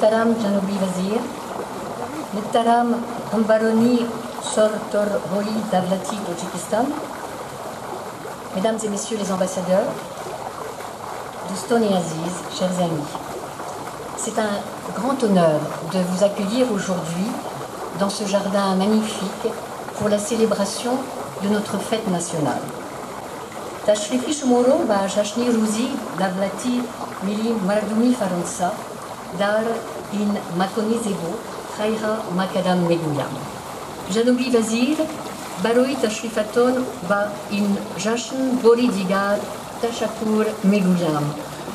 Muhtaram Janobi Vazir, Muhtaram Hambaroni Sortorhoi Davlati Tadjikistan, Mesdames et Messieurs les ambassadeurs, Doustoni Aziz, chers amis, c'est un grand honneur de vous accueillir aujourd'hui dans ce jardin magnifique pour la célébration de notre fête nationale. Tashrifi Shumoro ba Jashni Rouzi Davlati Mili Mardumi Faransa Dar in Makoni Zebo Khaira Makadam Megouyam. Janobi Vazir Baroi Tashrifaton ba in Jashn Bori Digar Tashakur Megouyam.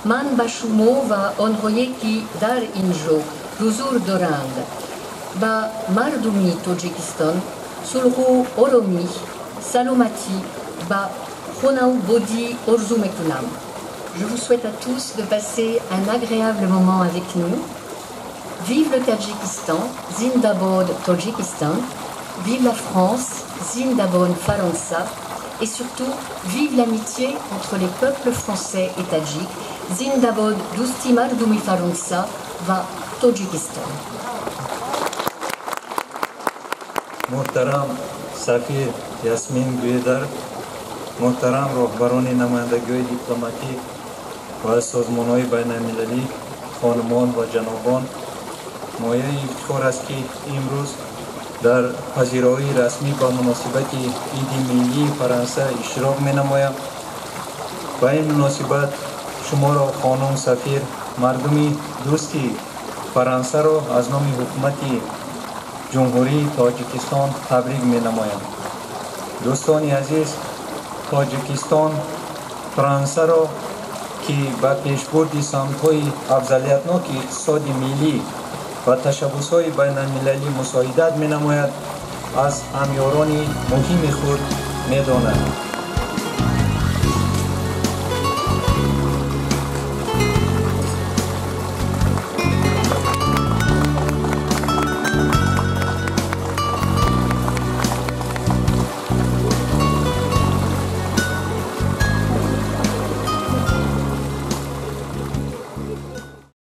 Man Bashumo va onroye ki dar injo Ruzur Dorand ba Mardumi Tadjikistan Sulhu Oromi Salomati ba Honau Bodi Orzu Mekunam. Je vous souhaite à tous de passer un agréable moment avec nous. Vive le Tadjikistan, Zindabod Tadjikistan, vive la France, Zindabod Faransa, et surtout, vive l'amitié entre les peuples français et tadjiks, Zindabod Dusti Mardumi Faransa va Tadjikistan. Muhtaram Safir Yasmin Guedar, муҳтарам роҳбарони намояндагиҳои дипломатӣ ва созмонҳои байналмилалӣ, хонумон ва ҷанобон, мояи ифтихор аст, ки имрӯз дар пазироии расмӣ ба муносибати Иди миллии Фаронса иштирок менамоям. Ба ин муносибат шуморо, хонум сафир, мардуми дӯсти Фаронсаро аз номи ҳукумати Ҷумҳурии Тоҷикистон табрик менамоям. Дӯстони азиз, Тоҷикистон Франсаро, ки ба пешбурди самтҳои афзалиятноки иқтисоди миллӣ ва ташаббусҳои байналмилалӣ мусоидат менамояд, аз ҳамёрони муҳими худ медонад.